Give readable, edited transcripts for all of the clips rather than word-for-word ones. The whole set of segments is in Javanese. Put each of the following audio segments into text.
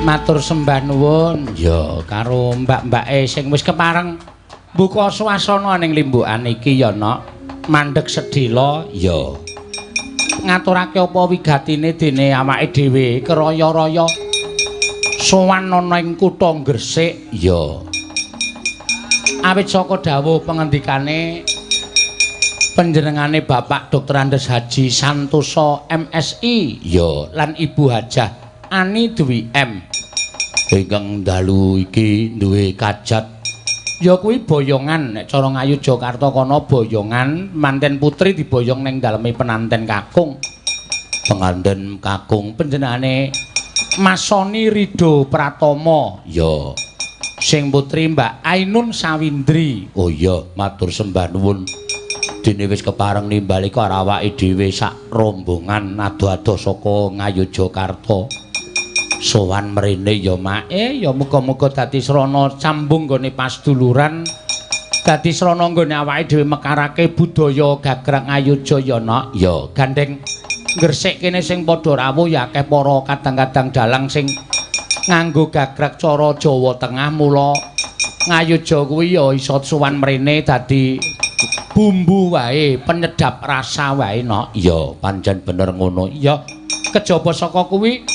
Matur sembah nuwun ya karo mbak-mbake sing wis kepareng buka swasana ning limbukan iki ya nok mandheg sedhela ya ngaturake apa wigatine dene awake dhewe keraya-raya sowan ana ing kutha Gresik ya awit saka dawuh pengendikane panjenengane Bapak Dr. Andes Haji Santoso MSI ya lan Ibu Hajah Ani Dwi M ingkang dalu iki duwe kajat ya kuwi boyongan nek cara Ngayogyakarta kono boyongan manten putri diboyong ning daleme penanten kakung penganten kakung panjenengane Mas Soni Ridho Pratomo ya sing putri Mbak Ainun Sawindri. Oh iya matur sembah nuwun dene wis kepareng nimbali karo awake dhewe sak rombongan ado-ado saka Ngayogyakarta sowan mrene ya make ya muga-muga dadi srana sambung nggone pasduluran dadi srana nggone awake dhewe mekarake budaya gagrag Ngayogya ya nok ya gandeng Gresik kene sing padha rawuh ya akeh para kadang-kadang dalang sing nganggo gagrag cara Jawa Tengah mula Ngayogya kuwi ya iso sowan mrene dadi bumbu wae penyedap rasa wae nok ya pancen bener ngono ya kejaba saka kuwi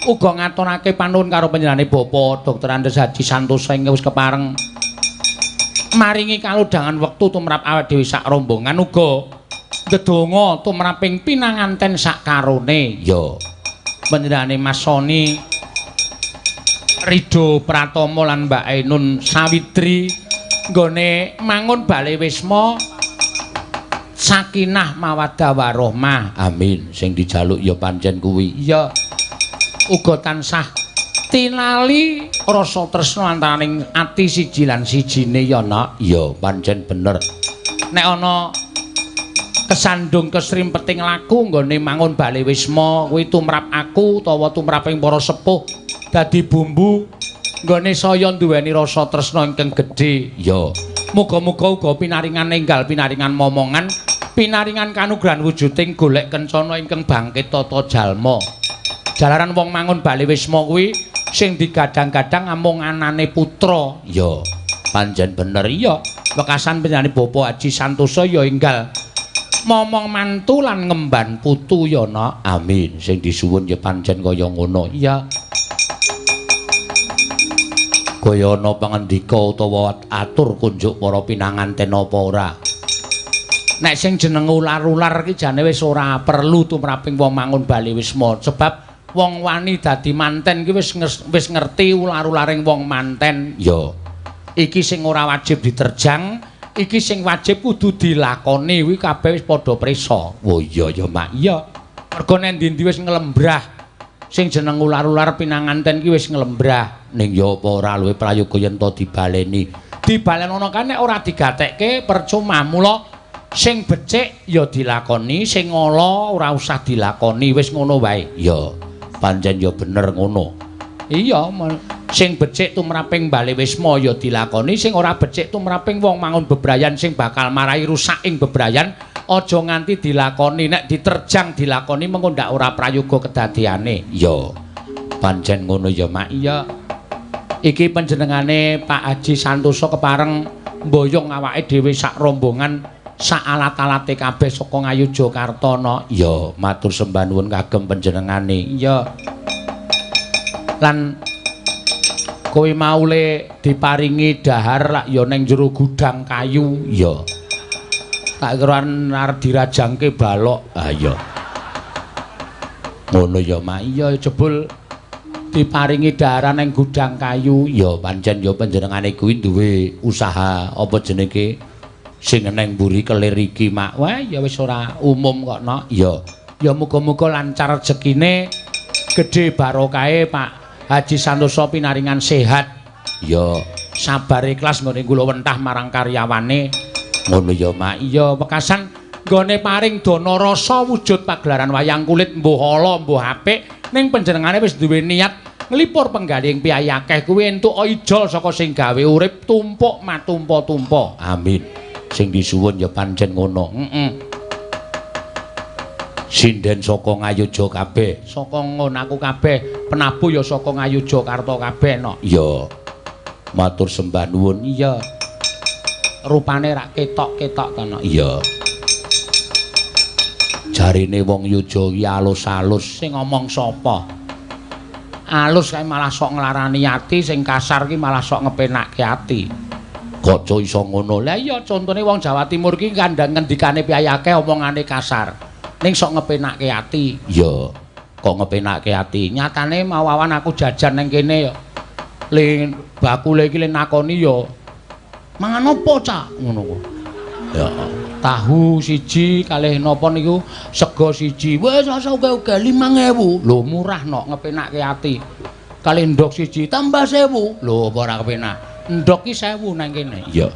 uga ngaturake panuwun karo panjenengane Bapak Dr. Andes Haji Santoso ing wis kepareng maringi kalodhangan wektu tumrap awake dhewe sak rombongan uga ndedonga tumraping pinanganten sak karone ya panjenengane Mas Soni Ridho Pratomo lan Mbak Ainun Sawitri nggone mangun bale wisma sakinah mawaddah warahmah amin sing dijaluk ya pancen kuwi ya uga tansah tinali rasa tresna antaraning ati siji lan sijine ya nak ya pancen bener nek ana kesandung kesrimpeting laku nggone mangun bale wisma kuwi tumrap aku utawa tumraping para sepuh dadi bumbu nggone saya nduweni rasa tresna ingkang gedhe ya muga-muga uga pinaringan enggal pinaringan momongan pinaringan kanugrahan wujuding golek kencana ingkang bangkit tata jalma. Jalaran wong mangun bale wisma kuwi sing digadang-gadang amung anane putra ya pancen bener iya wekasan panjenengane Bapak Haji Santoso ya enggal momong mantu lan ngemban putu ya nak amin sing disuwun ya pancen kaya ngono iya kaya ana pangendika utawa atur kunjuk para pinanganten apa ora nek sing jeneng ular-ular iki jane wis ora perlu tumraping wong mangun bale wisma sebab wong wani dadi manten ki wis ngerti ular-ularing wong manten ya iki sing ora wajib diterjang iki sing wajib kudu dilakoni kuwi kabeh wis padha prisa. Oh iya ya Mak iya mergo nek ndi-ndi wis nglembrah sing jeneng ular-ular pinanganten ki wis nglembrah ning ya apa ora luwe prayoga yen to dibaleni dibalenono kan nek ora digatekke percuma mula sing becik ya dilakoni sing ala ora usah dilakoni wis ngono wae ya pancen ya bener ngono iya sing becik tumraping bale wisma ya dilakoni sing ora becik tumraping wong mangun bebrayan sing bakal marai rusak ing bebrayan aja nganti dilakoni nek diterjang dilakoni mengko ndak ora prayoga kedadiane ya pancen ngono ya Mak iya iki panjenengane Pak Haji Santoso kepareng mboyong awake dhewe sak rombongan sak alat-alate kabeh saka Ngayogyakarta no ya matur sembah nuwun kagem panjenengane iya lan kowe mau le diparingi dahar lak ya ning jero gudang kayu ya tak kira arep dirajangke balok ah iya ngono ya Mak iya jebul diparingi daharan ning gudang kayu ya pancen ya panjenengane kuwi duwe usaha apa jenenge sing neng mburi kelir iki Mak wah ya wis ora umum kok nok ya ya muga-muga lancar rezekine gedhe barokahe Pak Haji Santoso pinaringan sehat ya sabar ikhlas nggone kula wentah marang karyawane ngono ya Mak iya wekasan nggone paring dana rasa wujud pagelaran wayang kulit mbuh ala mbuh apik ning panjenengane wis duwe niat nglipur penggalih piyayi akeh kuwi entuk ijol saka sing gawe urip tumpuk matumpa-tumpa amin sing disuwun ya pancen ngono heeh. Sinden saka Ngayogya kabeh. Saka ngon aku kabeh, penabuh ya saka Ngayogyakarta kabeh no. Iya. Matur sembah nuwun. Iya. Rupane rak ketok-ketok to no. Iya. Jarine wong Yogya iki alus-alus, sing ngomong sapa? Alus kae malah sok nglarani ati, sing kasar ki malah sok ngepenakke ati. Kok iso ngono? Lah iya, contone wong Jawa Timur ki kandhang ngendikane piye akeh omongane kasar. Ning sok ngepenakke ati. Iya. Kok ngepenakke ati? Nyatane mau awan aku jajan ning kene ya. Le bakule iki le nakoni ya. Mangan apa, Cak? Ngono ku. Ya, tahu siji kalih napa niku sega siji. Wis asa oke-oke 5000. Lho murah nok ngepenakke ati. Kalih ndok siji tambah 1000. Lho apa ora kepenak? Ndok ki 1000 nang kene. Iya.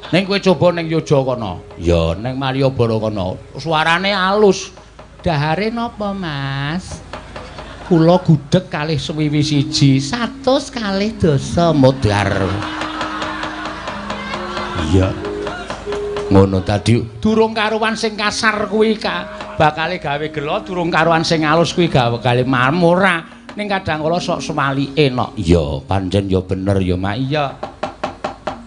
Ning kowe coba ning Yogya kono. Ya, ning Malioboro kono. Suarane alus. Dahare napa, Mas? Kula gudeg kalih swiwi siji, 120 modar. Iya. Ngono tadi durung karuan sing kasar kuwi bakale gawe gelo, durung karuan sing alus kuwi bakale ora. Ning kadang kala sok sewalike nok. Iya, pancen ya bener ya, Mak. Iya.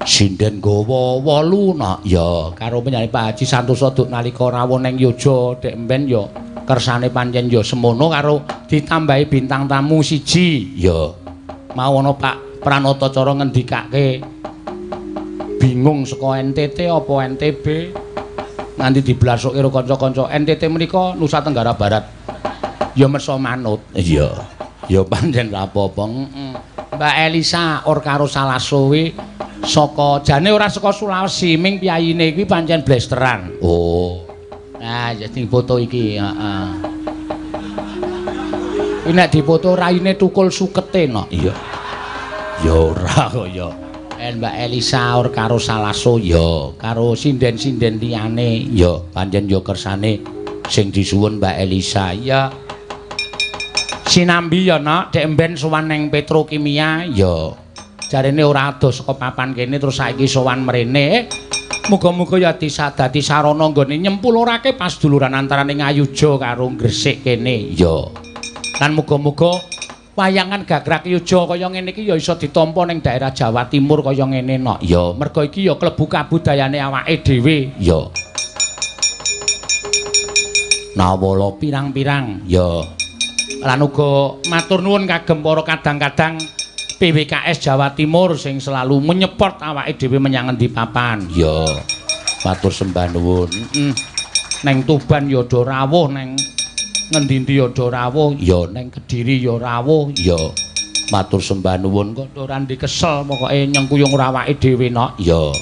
Sinden gawa 8 nak. Ya, karo penyanyi Pak Haji Santoso duk nalika rawuh ning Yogya dek mben ya kersane pancen ya semono karo ditambahi bintang tamu siji. Ya. Mau ana Pak Pranoto cara ngendikake bingung saka NTT apa NTB nganti diblasokke karo kanca-kanca NTT menika Nusa Tenggara Barat. Ya mersa manut. Iya. Ya pancen ra apa-apa. Mbak Elisa or karo Salaso kuwi saka jane ora saka Sulawesi ming piyayine kuwi pancen blesteran. Oh. Nah, ya sing foto iki, heeh. Kuwi nek dipoto raine tukul sukete no. Iya. Ya ora kok ya. Mbak Elisa or karo Salaso ya, karo sinden-sinden liyane ya, pancen ya kersane sing disuwun Mbak Elisa. Iya. Sinambi ya nak, dek mben sowan ning Petrokimia ya. Jarene ora adoh saka papan kene terus saiki sowan mrene. Muga-muga ya dadi sarana nggone nyempulurake paseduluran antarane Ngayogya karo Gresik kene. Ya. Lan muga-muga wayangan gagrak Yogya kaya ngene iki ya iso ditampa ning daerah Jawa Timur kaya ngene nok. Ya, merga iki ya klebu kabudayane awake dhewe. Ya. Nawala pirang-pirang. Ya. Lan uga matur nuwun kagem para kadang-kadang PWKS Jawa Timur sing selalu menyeport awake dhewe menyang endi papan. Ya. Matur sembah nuwun. Neng Tuban ya do rawuh, neng ngendi-endi ya do rawuh, ya neng Kediri ya rawuh, ya. Matur sembah nuwun kok ora ndikesel pokoke nyengkuyung ora awake dhewe nok. Ya.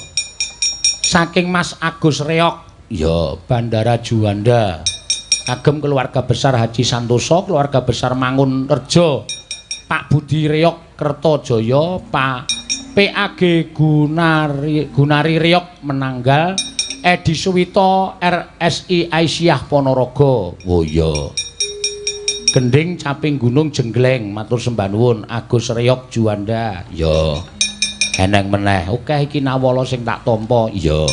Saking Mas Agus Reok, ya Bandara Juanda. Kagem keluarga besar Haji Santoso, keluarga besar Mangun Rejo, Pak Budi Reok Kertojaya, Pak PAG Gunari Reok Menanggal, Edi Suwito RSI Aisyah Ponorogo. Oh iya. Gending Caping Gunung Jenggleng, matur sembah nuwun Agus Reok Juanda. Ya. Eneng meneh. Oke iki nawala sing tak tampa. Iya.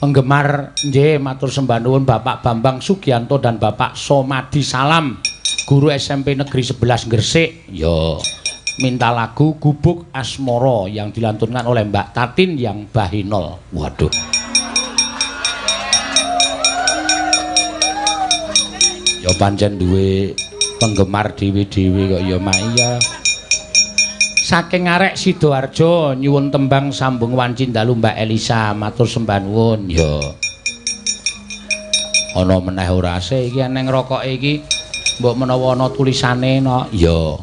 Penggemar nggih matur sembah nuwun Bapak Bambang Sugianto dan Bapak Somadi Salam, guru SMP Negeri 11 Gresik. Ya. Minta lagu Gubuk Asmoro yang dilantunkan oleh Mbak Tatin yang Bahinol. Waduh. Ya pancen duwe penggemar dhewe-dhewe kok ya mak iya. Saking arek Sidoarjo nyuwun tembang sambung wanci dalu Mbak Elisa, matur sembah nuwun. Ya. Ana meneh ora sih iki eneng rokoke iki mbok menawa ana tulisane no. Ya.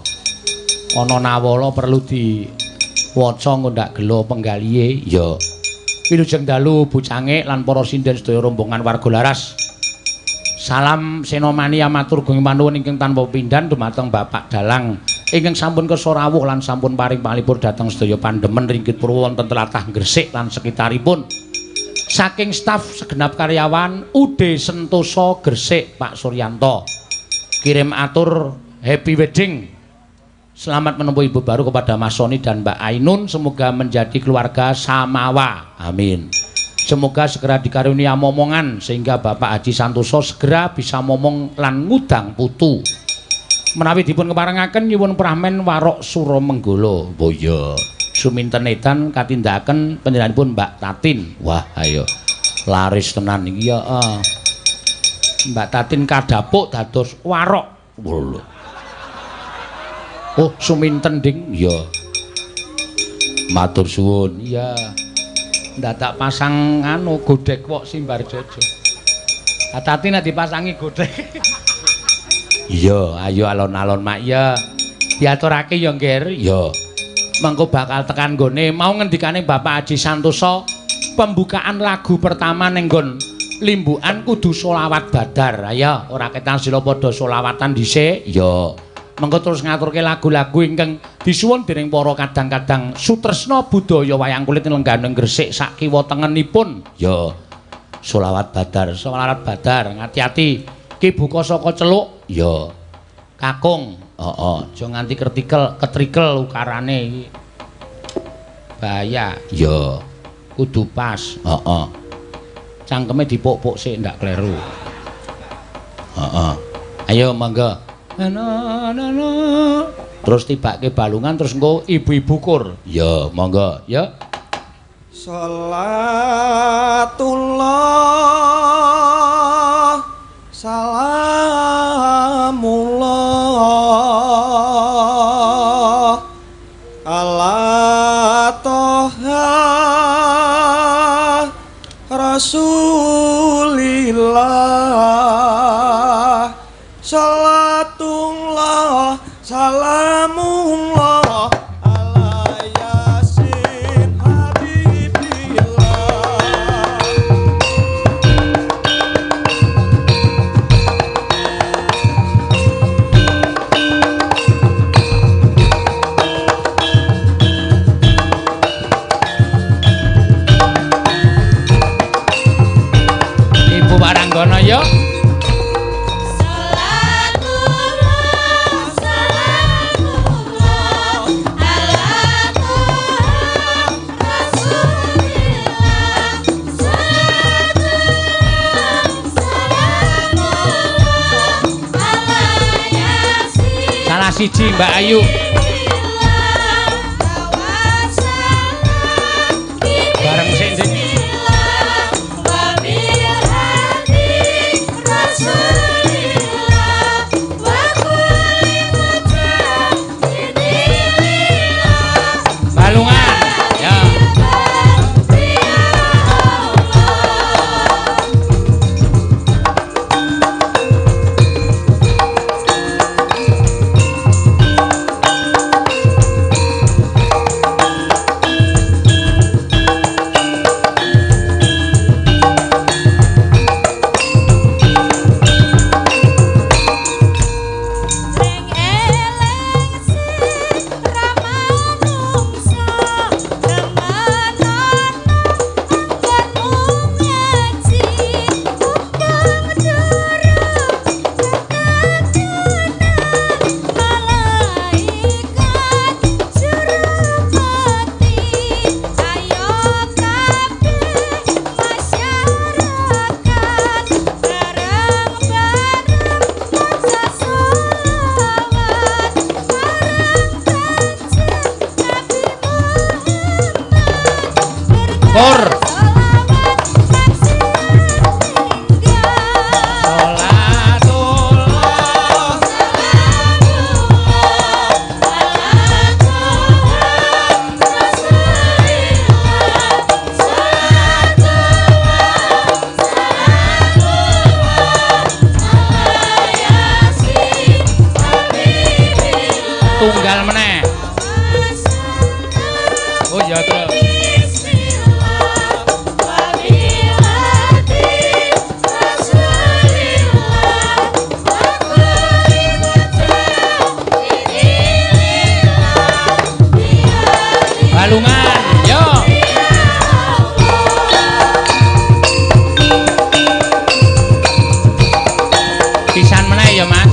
Ana nawala perlu diwaca nggondak gelo penggalihe. Ya. Wilujeng dalu Bu Cangik lan para sinden sedaya rombongan warga Laras. Salam Senomania matur gunging panuwun ingkang tanpa pindhan dumateng Bapak Dalang ingkang sampun kersa rawuh lan sampun paring panglipur dhateng sedaya pandemen ringgit purwa wonten tlatah Gresik lan sekitaripun. Saking staf segenap karyawan UD Sentosa Gresik Pak Suryanto. Kirim atur happy wedding. Selamat menempuh ibu baru kepada Mas Sony dan Mbak Ainun, semoga menjadi keluarga samawa. Amin. Semoga segera dikarunia momongan sehingga Bapak Haji Santoso segera bisa momong lan ngudang putu. Menawi dipun keparengaken nyuwun pramen Warok Suramenggala. Oh iya. Suminten edan katindakaken panjenenganipun Mbak Tatin. Wah, ayo. Laris tenan iki ya. Mbak Tatin kadhapuk dados warok. Lho. Oh, suminten ding. Iya. Matur suwun. Iya. Ndadak pasang anu godhek wok Simbarjojo. Tati nek dipasangi godhek. Iya, ayo alon-alon mak ya. Diaturake ya, Ngger. Iya. Mengko bakal tekan nggone mau ngendikane Bapak Haji Santoso pembukaan lagu pertama ning nggon limbukan kudu sholawat badar. Ayo ora ketan sila padha sholawatan dhisik. Iya. Mengko terus ngaturke lagu-lagu ingkang disuwun dening para kadang-kadang sutresna budaya wayang kulit lengganing Gresik sak kiwa tengenipun. Ya. Sholawat badar, sholawat badar, ngati-ati. Ki buka saka celuk. Ya. Kakung. Heeh, aja nganti kritikel, ketrikel ukarane iki. Bahaya. Ya. Kudu pas. Heeh. Cangkeme dipuk-puk sik ndak kleru. Heeh. Ayo monggo. Na na na. Terus tibake balungan terus engko ibu-ibu kur. Ya, monggo, ya. Salatullah salamullah ala toha Rasulillah. Salatullah salamullah ala Yasin Habibillah. Ibu Waranggono yo. Siji Mbak Ayu. Bareng sik sing balungan ya. Tunggal meneh. Oh ya terus. Balungan, yo. Pisan meneh ya, Mas.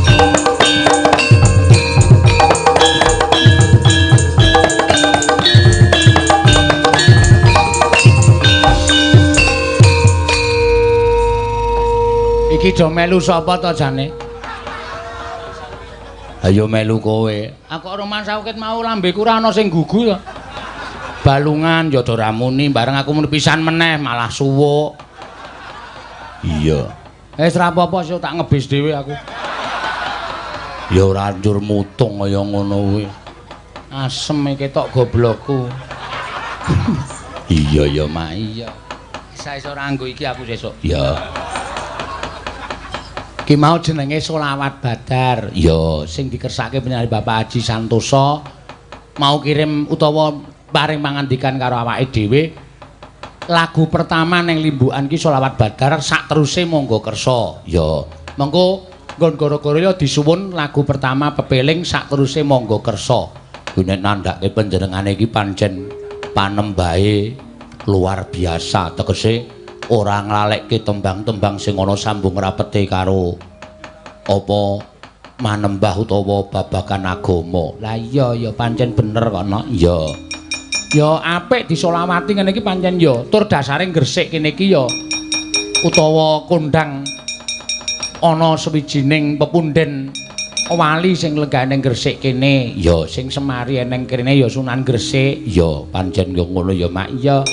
Iki do melu sapa to jane? Ayo melu kowe. Aku kok rumangsa ket mau lambeku ora ana sing gugu to. Balungan ya ora muni, bareng aku muni pisan meneh malah suwuk. Iya. Wis ora apa-apa sik tak ngebis dhewe aku. Ya ora njur mutung kaya ngono kuwi. Asem ketok goblokku. Iya ya, Mak. Iya. Isa-isa ora nganggo iki aku sesuk. Iya. Ki mau jenenge Sholawat Badar. Ya, sing dikersake panjenengan Bapak Haji Santoso mau kirim utawa paring pangandikan karo awake dhewe. Lagu pertama ning limbukan ki Sholawat Badar, sak teruse monggo kersa. Ya, mengko nggon gara-gara ya disuwun lagu pertama pepeling sak teruse monggo kersa. Kuwi nek nandhake panjenengane iki pancen panembahe luar biasa, tegese ora nglalekke tembang-tembang sing ana sambung rapete karo apa manembah utawa babagan agama. Lah iya ya pancen bener kok, Nok. Iya. Ya apik disolawati ngene iki pancen ya tur dasare Gresik kene iki ya utawa kondang ana sewijining pepunden wali sing lenggah ning Gresik kene. Ya sing semari eneng kene ya Sunan Gresik. Ya pancen ya ngono ya, Mak. Iya.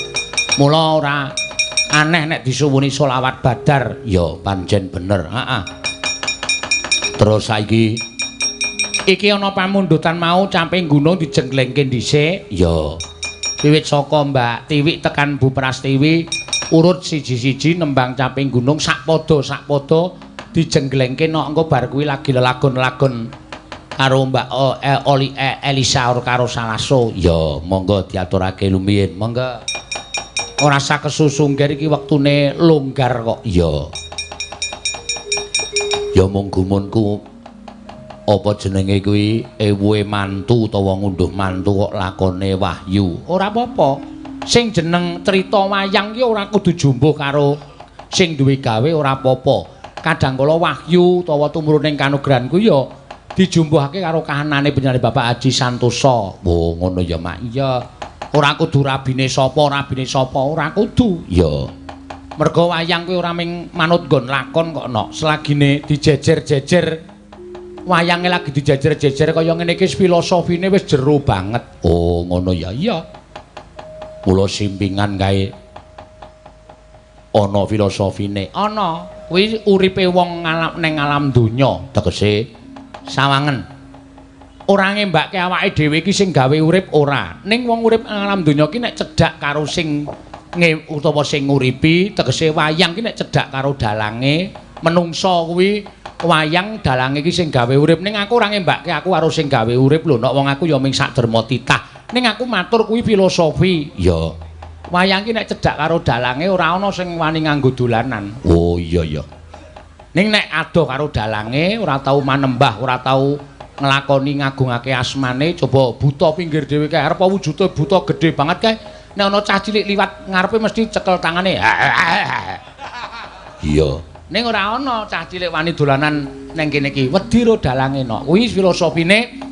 Mula ora aneh nek disuwuni Sholawat Badar. Ya pancen bener. Heeh. Terus saiki iki ana pamundutan mau camping gunung dijenglengke dhisik. Ya. Wiwit saka Mbak Tiwik tekan Bu Prastiwi urut siji-siji nembang camping gunung sak padha dijenglengke nok engko bar kuwi lagi lelagon-lagon karo Mbak Oli Elisa karo Salaso. Ya monggo diaturake lumiyin. Monggo. Ora usah kesusu ngger iki wektune longgar kok. Ya. Ya mung gumunku apa jenenge kuwi ewuhe mantu utawa ngunduh mantu kok lakone wahyu. Ora apa-apa. Sing jeneng crita wayang ki ora kudu jumbuh karo sing duwe gawe ora apa-apa. Kadang kala wahyu utawa tumruning kanugrahan ku ya dijumbuhake karo kahanane panjenengan Bapak Haji Santoso. Oh ngono ya, Mak. Iya. Ora kudu rabine sapa, rabine sapa, ora kudu. Ya. Mergo wayang kuwi ora ming manut nggon lakon kok, Nok. Selagine dijejer-jejer wayange lagi dijejer-jejer kaya ngene iki filosofine wis jero banget. Oh, ngono ya. Iya. Mula simpingan kae ana filosofine. Ana. Kuwi uripe wong ning alam donya, tegese sawangen. Ora ngembake awake dhewe iki sing gawe urip ora. Ning wong urip alam donya ki nek cedhak karo sing utawa sing nguripi, tegese wayang ki nek cedhak karo dalange, menungsa kuwi wayang dalange iki sing gawe urip. Ning aku ora ngembake aku karo sing gawe urip lho, nek wong aku ya ming sak derma titah. Ning aku matur kuwi filosofi. Ya. Wayang ki nek cedhak karo dalange ora ana sing wani nganggo dolanan. Oh iya ya. Ning nek adoh karo dalange ora tau manembah, ora tau nglakoni ngagungake asmane, coba buta pinggir dhewe kae arep wujude buta gedhe banget kae. Nek ana cah cilik liwat ngarepe mesti cekel tangane. Iya. Ning ora ana cah cilik wani dolanan ning kene iki. Wedi ro dalange nok. Kuwi filosofine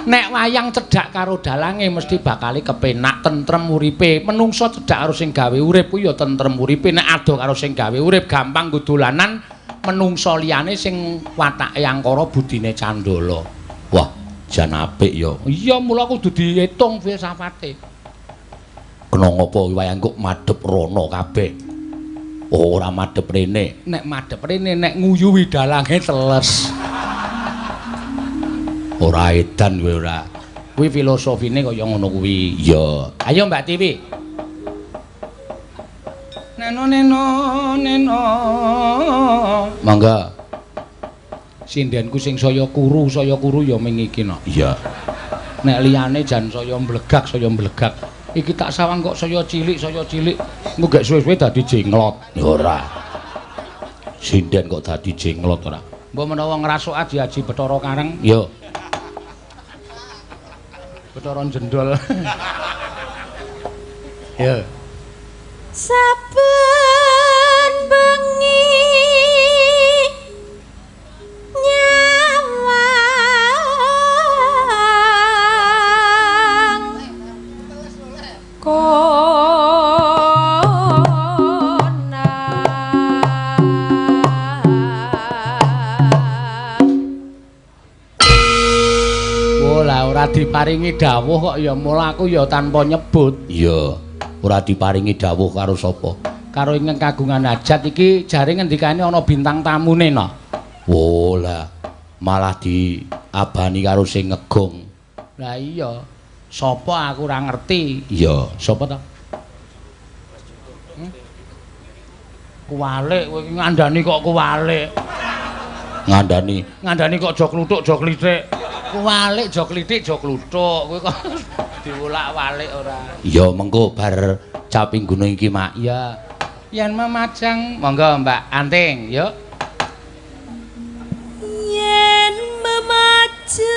nek wayang cedhak karo dalange mesti bakale kepenak, tentrem uripe. Menungso cedhak karo sing gawe urip kuwi ya tentrem uripe. Nek adoh karo sing gawe urip gampang nggo dolanan menungso liyane sing watake angkara budine candala. Wah, jan apik ya. Iya, mula kudu diitung filsafate. Kena ngopo wayang kok madhep rono kabeh? Oh, ora madhep rene. Nek madhep rene nek nguyuhi dalange teles. Ora edan kowe ora. Kuwi filosofine kaya ngono kuwi. Iya. Ayo Mbak Tiwi. Neno neno neno. Mangga. Sindenku sing saya kuru ya ming iki nok. Iya. Nek liyane jan saya mblegak, saya mblegak. Iki tak sawang kok saya cilik, saya cilik. Engko gek suwe-suwe dadi jenglot. Ya ora. Sinden kok dadi jenglot ora. Mbok menawa ngrasuk aji-aji Bathara Kareng. Iya. Bathara jendol. Ya. Saben bengi nyawang konang Ora diparingi dawuh kok ya mula aku ya tanpa nyebut. Iya, ora diparingi dawuh karo sapa? Karo ingkang kagungan hajat iki jare ngendikane ana bintang tamune no. Wo lah, malah diabani karo sing ngegong. Lah iya, sapa aku ora ngerti. Iya, sapa ta? Kuwalik kowe iki ngandani kok kuwalik. Ngandani kok aja kluthuk aja klithik. Kuwalik aja klithik aja kluthuk. Kowe kok diwolak-walik ora. Iya, mengko bar caping gunung iki, Mak. Iya. Yen memajang, monggo Mbak Anting, yuk. Yen memajang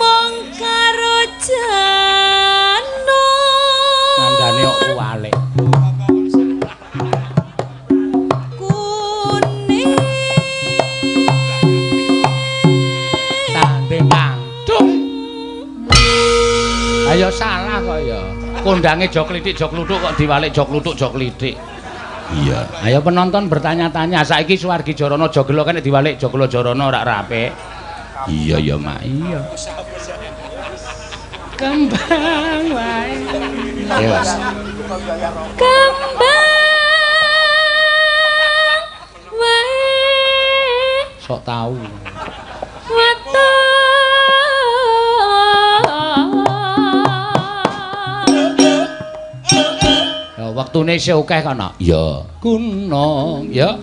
mong karo jano. Ngandani kok kuwalik. Kuning tanding tandung. Ayo salah kok ya. Kondange aja klithik aja kluthuk kok diwalik aja kluthuk aja klithik. Iya. Ayo penonton bertanya-tanya, saiki Suwargi Jarana Joglo kan nek diwalik Joglo Jarana ora apik. Iya ya, Mak. Iya. Kembang wae. Ayo. Kembang wae. Sok tahu. Waktune isih akeh kono. Iya. Gunung, ya.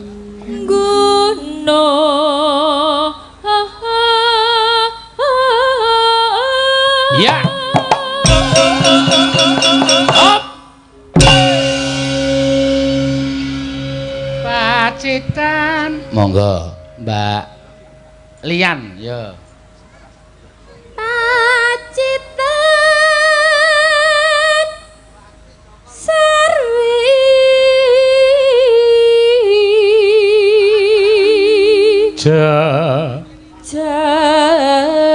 Gunung. Ya. Hop. Pacitan. Monggo, Mbak Lian, ya. Pacitan sarwi. Ja. Jana.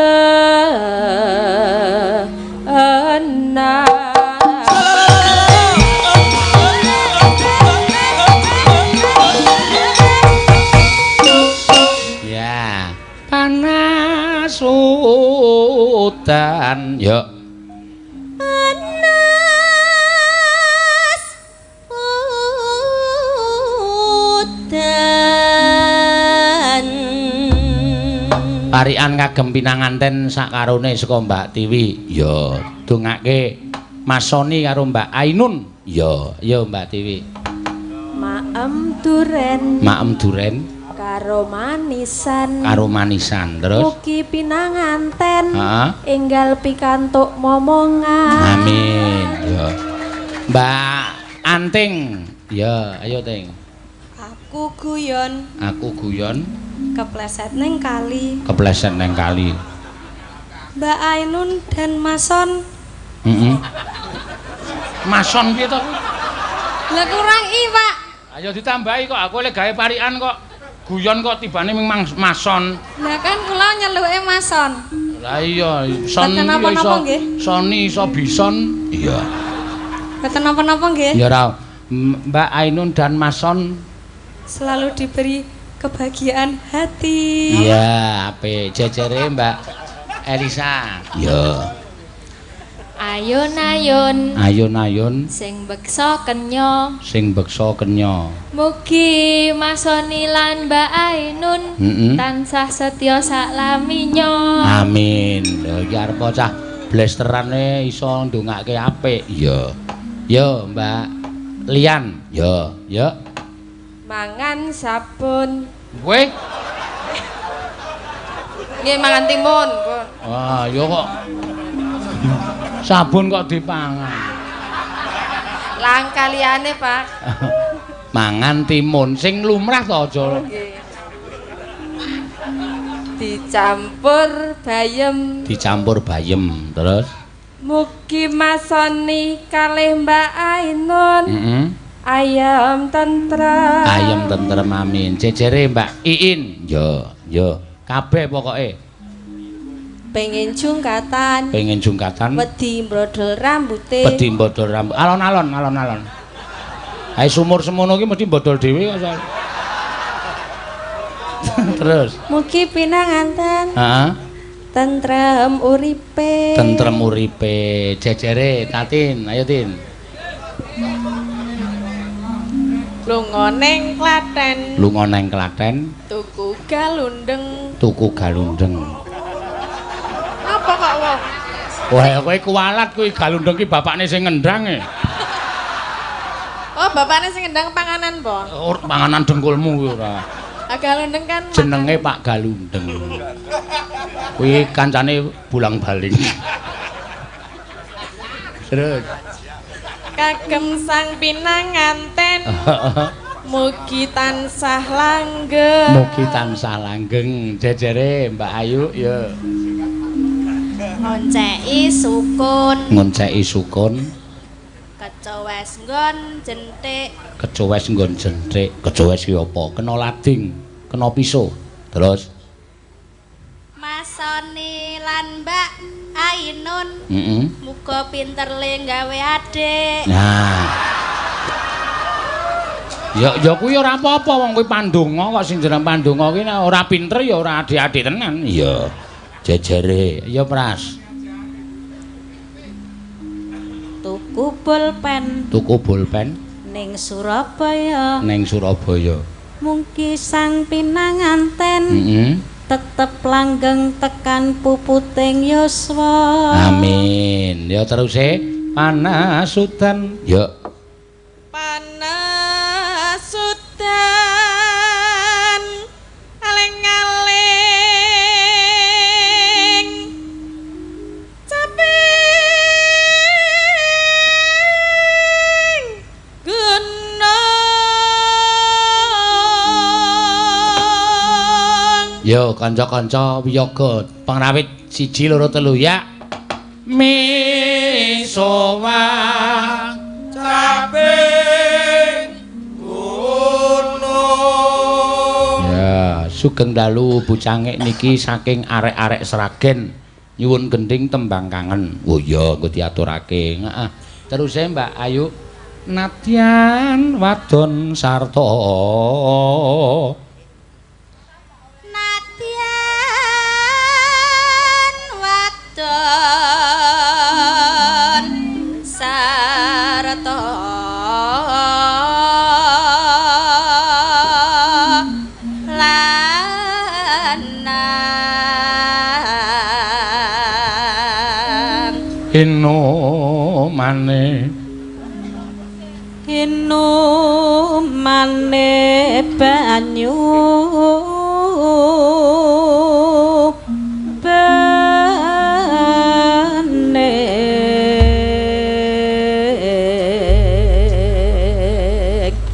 Ya, panas udan, ya. Panas udan. Parikan kagem pinanganten sakarone saka Mbak Tiwi. Ya, dongake Mas Soni karo Mbak Ainun. Ya, ya Mbak Tiwi. Maem duren. Maem duren karo manisan. Karo manisan terus. Mugi pinanganten. Heeh. Enggal pikantuk momongan. Amin. Ya. Mbak Anting. Ya, ayo Ting. Aku guyon. Aku guyon. Kepleset neng kali. Kepleset neng kali. Mbak Ainun dan Mason. Heeh. Mason piye to? Lah kurang i, Pak. Ayo ditambahi kok, aku lek gawe parikan kok guyon kok tibane ming Mason. Lah kan kula nyeluke Mason. Lah iya, son iso. Soni iso bison. Iya. Mboten napa-napa nggih. Ya ora. Mbak Ainun dan Mason selalu diberi kebahagiaan hati. Iya, apik. Jejere Mbak Elisa. Iya. Ayun-ayun. Ayun-ayun. Sing beksa kenya. Sing beksa kenya. Mugi Masoni lan Mbak Ainun tansah setya saklaminya. Amin. Lha iki arep cah blesterane iso ndongake apik. Iya. Yo Mbak Lian. Yo, yo. Mangan sabun. Kowe? Nggih mangan timun, pun. Wah, yo kok. Sabun kok dipangan. Langka liyane, Pak. Mangan timun sing lumrah to aja. Nggih. Dicampur bayem. Dicampur bayem, terus mugi Masoni kalih Mbak Ainun. Ayam tentrem. Ayam tentrem amin. Jejere Mbak Iin. Yo, yo. Kabeh pokoke. Pengen jungkatan. Pengen jungkatan. Wedi mbrodol rambute. Wedi mbrodol rambut. Alon-alon, alon-alon. Ae sumur semono ki mesti mbodol dhewe kok. Terus. Mugi pinanganten. Heeh. Tentrem uripe. Tentrem uripe. Jejere Tatin, ayo Tin. Lunga neng Klaten. Lunga neng Klaten. Tuku galundeng. Tuku galundeng. Apa kok wong? Wah, kowe kuwalat kuwi galundeng ki bapakne sing ngendang e. Oh, bapakne sing ngendang panganan po? Oh, panganan dengkulmu kuwi ora. Ah, galundeng kan jenenge Pak Galundeng. Kuwi kancane bulang-baling. Terus kagem sang pinanganten. Mugi tansah langgeng. Mugi tansah langgeng. Jejere Mbak Ayu ya. Ngonceki sukun. Ngonceki sukun. Kecowes nggon jenthik. Kecowes nggon jenthik. Kecowes ki apa? Kena lading, kena piso. Terus Mas Sony lan Mbak Ainun. Heeh. Muga pinter le gawe adik. Nah. Ya ya kuwi ora apa-apa wong kuwi pandonga kok sing jeneng pandonga kuwi nek ora pinter ya ora adik-adik tenan. Iya. Jejere. Ya Pras. Tuku pulpen. Tuku pulpen ning Surabaya. Ning Surabaya. Mungki sang pinanganten. Heeh. Tetep langgeng tekan puputing yuswa. Amin. Ya teruse panasudan. Ya. Panasudan aling-aling caping gunung. Yo kanca-kanca wiyaga pangrawit 1 2 3 ya. Misowa caping gunung. Ya, sugeng dalu bucangik niki saking arek-arek Sragen nyuwun gending tembang kangen. Oh iya, engko diaturake. Heeh. Teruse Mbak Ayu nadyan wadon sarta. Sarta lanang inumane inumane banyu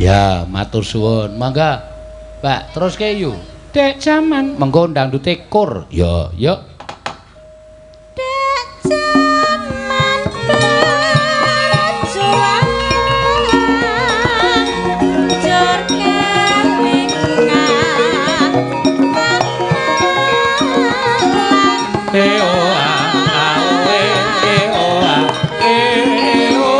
Ya, matur suwun. Mangga, Mbak, terus ke yu. Dek jaman, mengko dangdute kur. Ya, yuk. Dek jaman berjuang jor kelingan E o a a o e e o a e e o.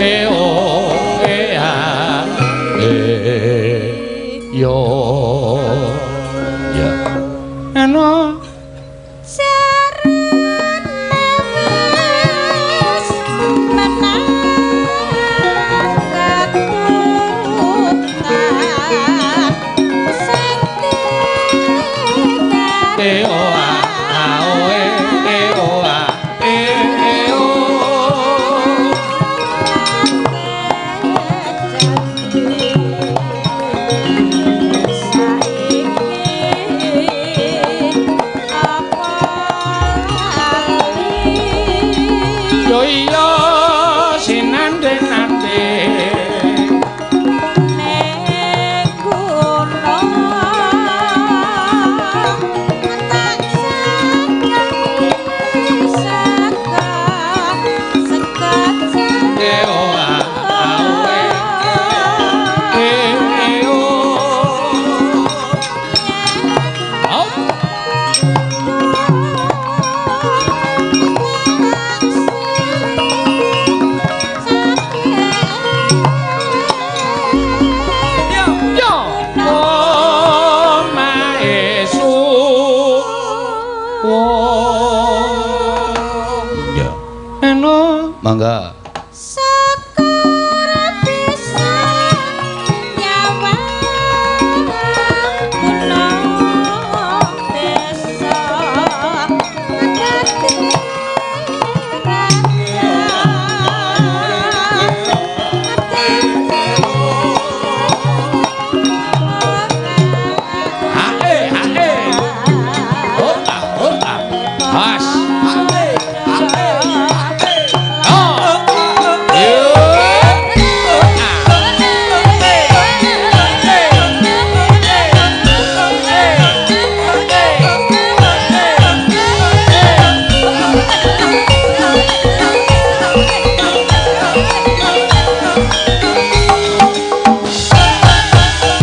E o e a e yo. Ya. Ano E o a a o e e o a e e o. Monggo. Syukur bisa nyawang gunung desa dadi raja. Hae, hae. Opa, opa. Has. Oh. Yo.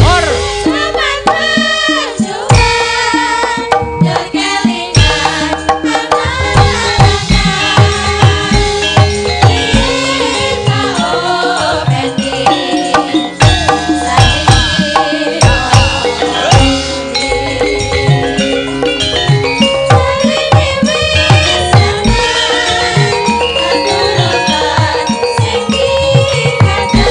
Or. Selamat berjuang, berkelingan anak-anak. Kita obeti, saiki wis seneng, keturutan sing dikadang.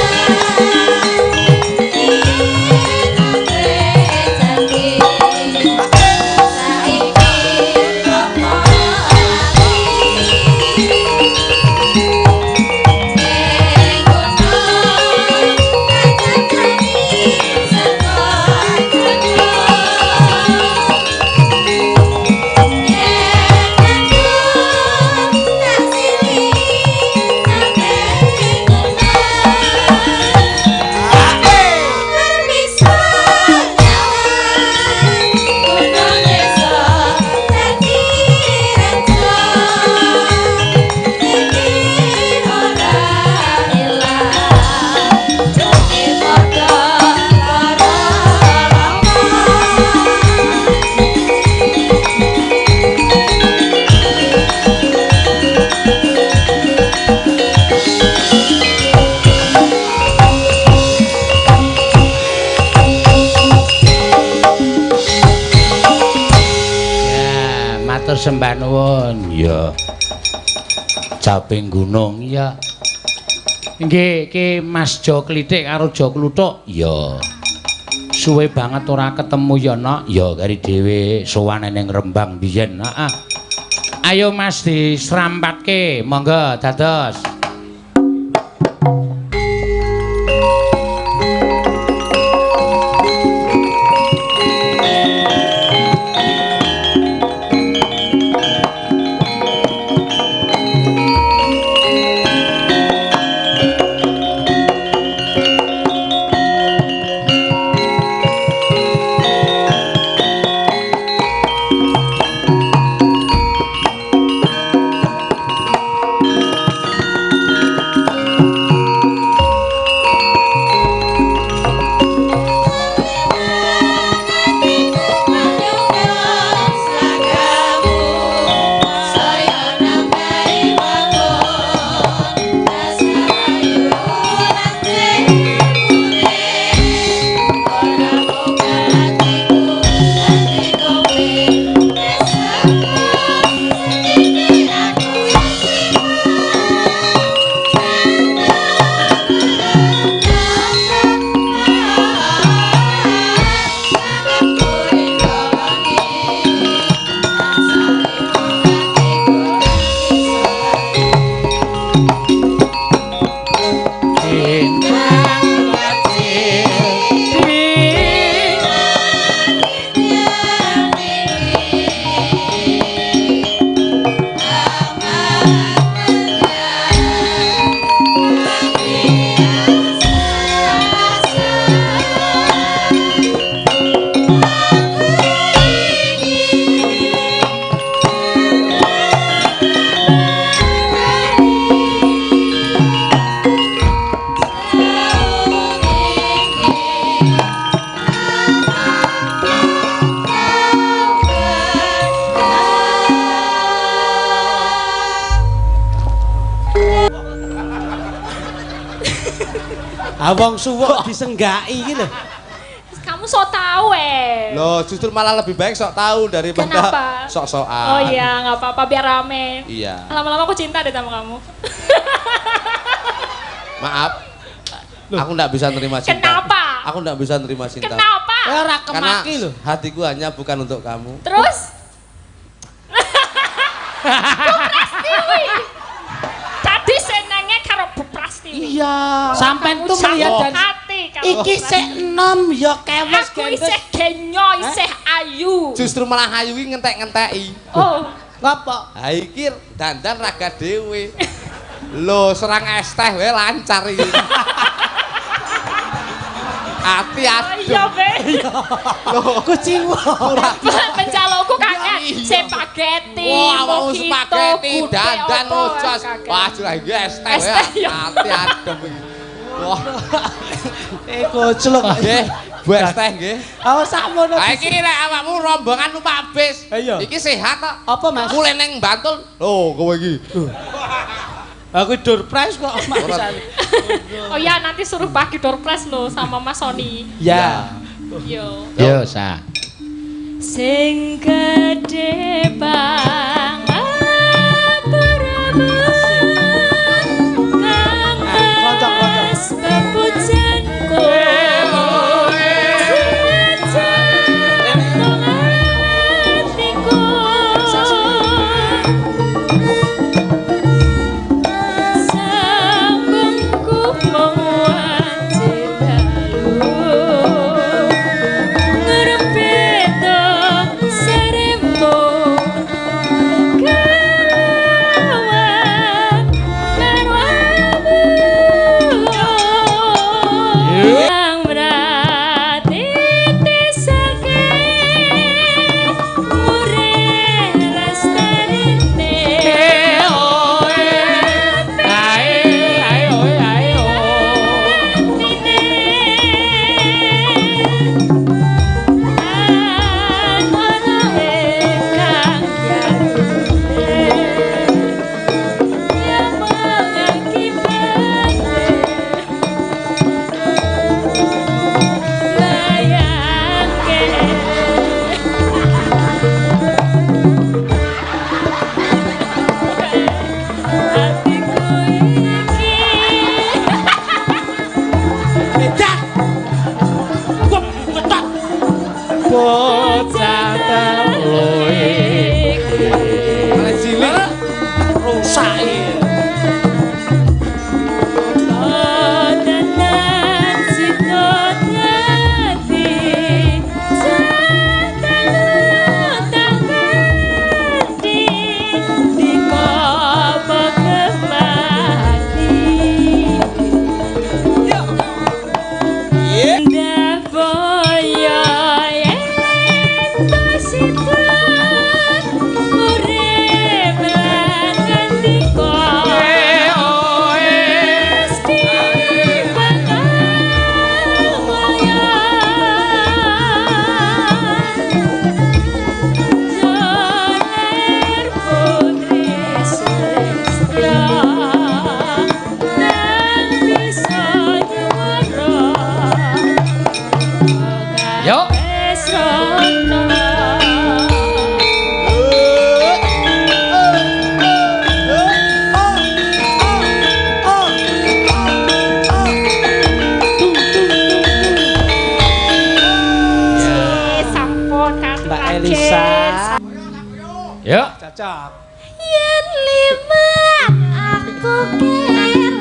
Ya, matur sembah nuwun. Ya. Caping gunung ya. Nggih, iki Mas Jo Klithik karo Jo Kluthuk. Ya. Suwe banget ora ketemu ya, Nok. Ya, kari dhewe sowan ning Rembang biyen. Heeh. Ayo Mas disrampatke, monggo dados. Ah wong suwuk disenggaki iki lho. Kamu sok tahu eh. Loh, justru malah lebih baik sok tahu daripada Kenapa? Sok-sokan. Oh iya, nggak apa-apa biar rame. Iya. Lama-lama aku cinta deh sama kamu. Maaf. Aku nggak bisa nerima cinta. Kenapa? Aku nggak bisa nerima cinta. Kenapa? Ora Karena kemaki lho. hatiku hanya bukan untuk kamu. Terus? Bu Prastiwi. Tadi senengnya karo Bu Prastiwi. Iya. Sampean tuh melihat dan hati kamu. iki sik enom ya kewes Aku isih genyo, isih ayu. Justru malah ayu iki ngentek-ngenteki. Oh, Ngopo? Ha iki dandan raga dhewe. Lho, serang es teh wae lancar iki. Ati oh adem. iya be. Lho, Kuciwa. Pencalonku kangen Iya. spaghetti, Wah, mau mojito, spaghetti, gudeg, dandan apa, ojos. kaget. Wah, jurah iki es teh Es wae. teh, iya. Ati adem iki. Wah, Eh gojlok. nggih, Bu es teh nggih. Oh sakmono. Ha iki nek awakmu rombongan numpak bis. Iya. Iki sehat kok. Apa, Mas? Mulai neng Bantul. Lho, kowe iki. Aku door prize kok Mas. Oh ya, nanti suruh bagi door prize loh sama Mas Sony. Ya. Yo. Yo, Sa. Sing gedhe pangapuramu kang Kloncok, kloncok. mas pepujanku senajan atiku sambungku mung wajib dalu ngrepeto saremu kawan karo yang berarti tisake mure lestarine Ae, ae, oe, ae, o. Hatiku iki Edan. Wong ketot. Bocah telu iki. Malah cilik. Rusak iki. Tenan sito dadi tangkati dikopo kemati Ndaboyo yen sito urip lan ngendika Yo. Sampun Mbak Elisa. Yo. Cocok. Yen limat aku kelingan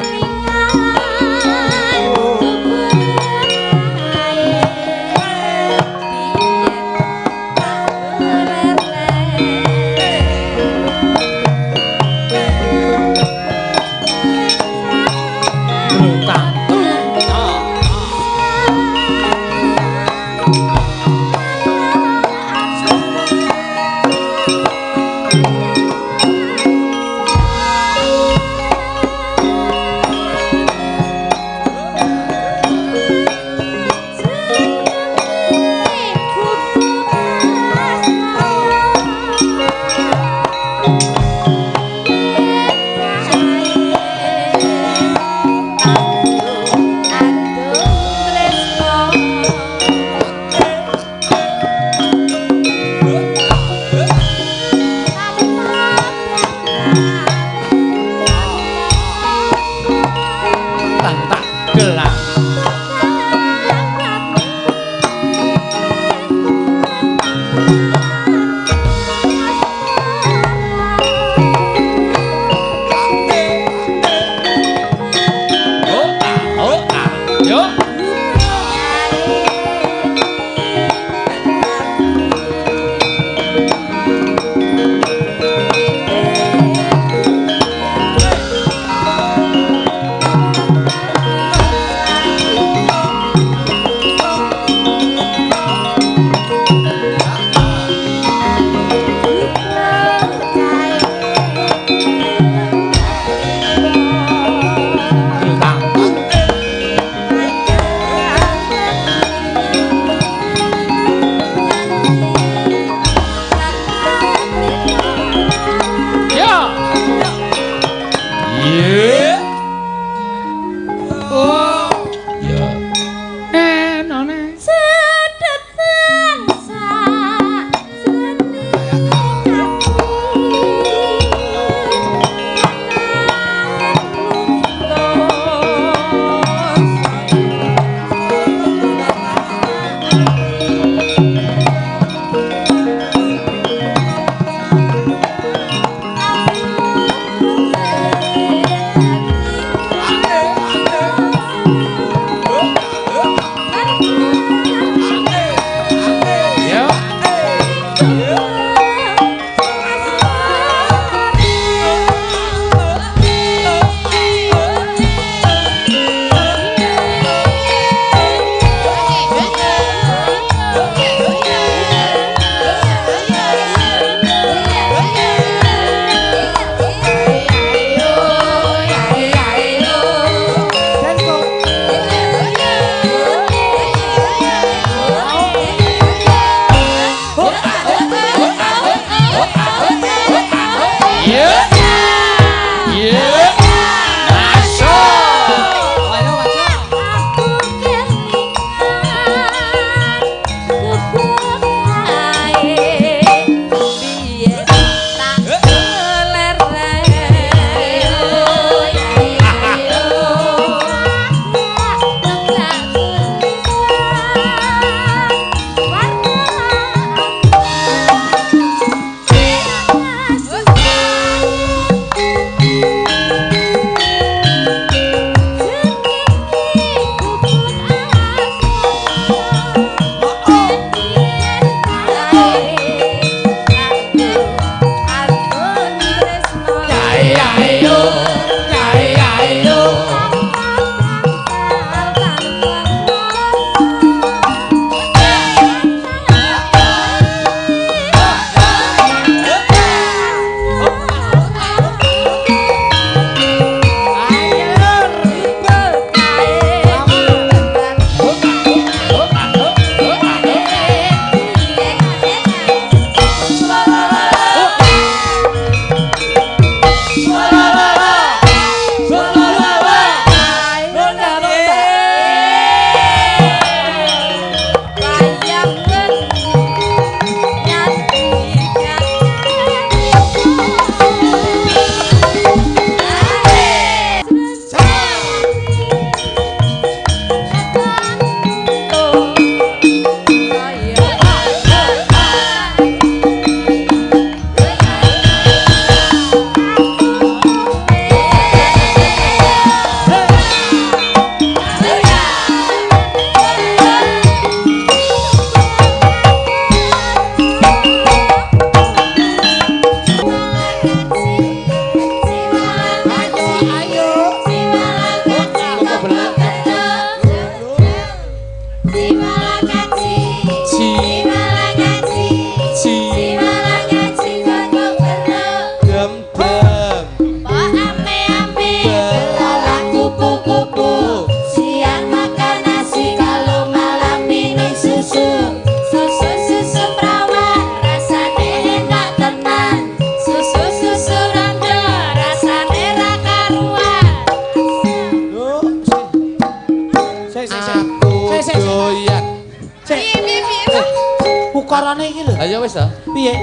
Suarane iki lho. Ayo wis to. Piye?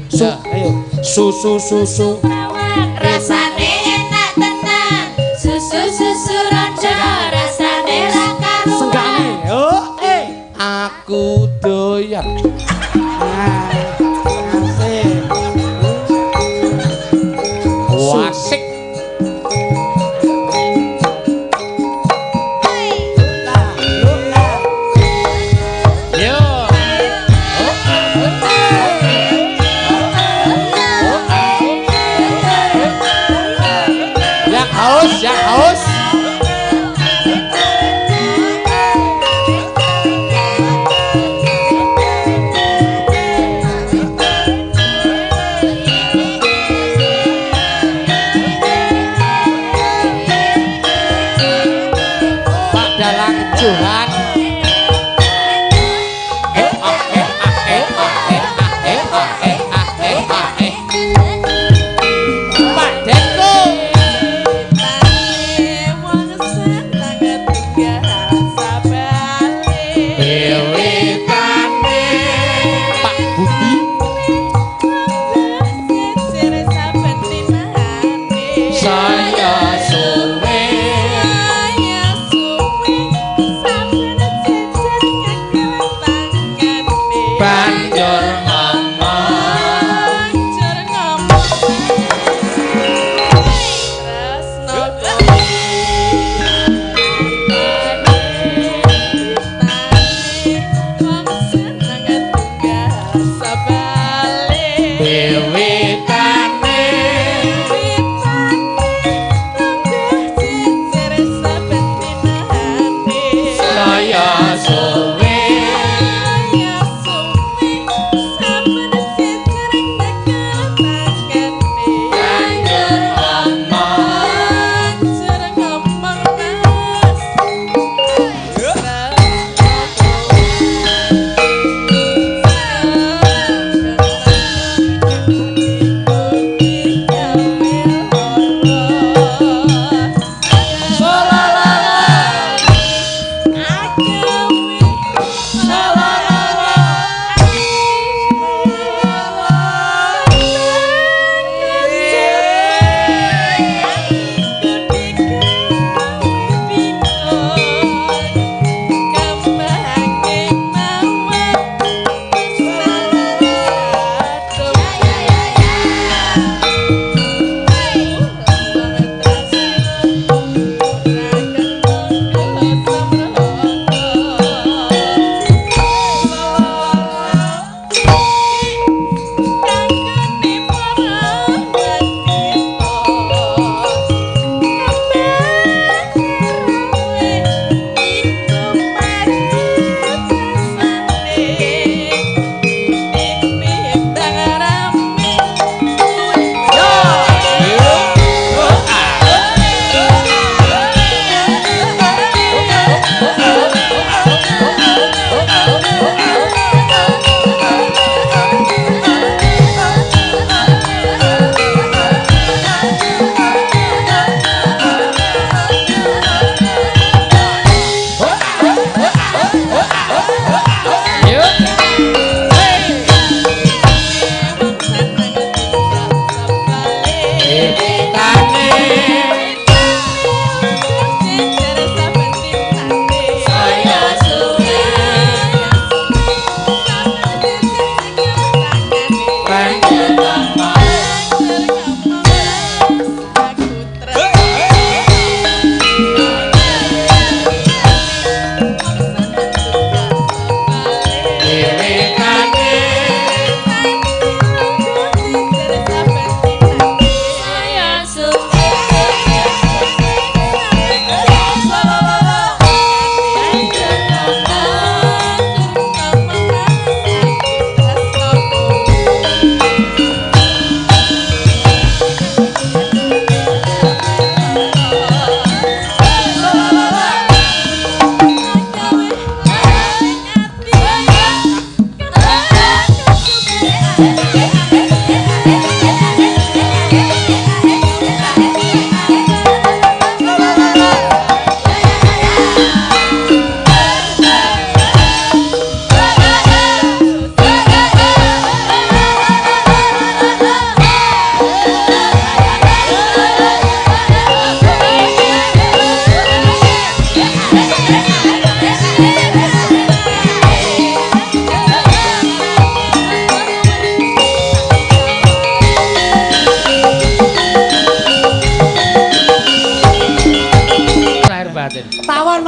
Su, ayo. Susu susu. Rasane enak tenan. Susu susu rondo rasane ra karuan. Senggane. Oh, eh. Aku doyan. Asik. Wasik. Yo. Yang haus, yang haus.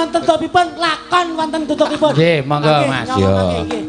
wonten topipun, lakon wonten tutupipun. Nggih, monggo Nggih, Mas. nyong Yo. mangke, nggih.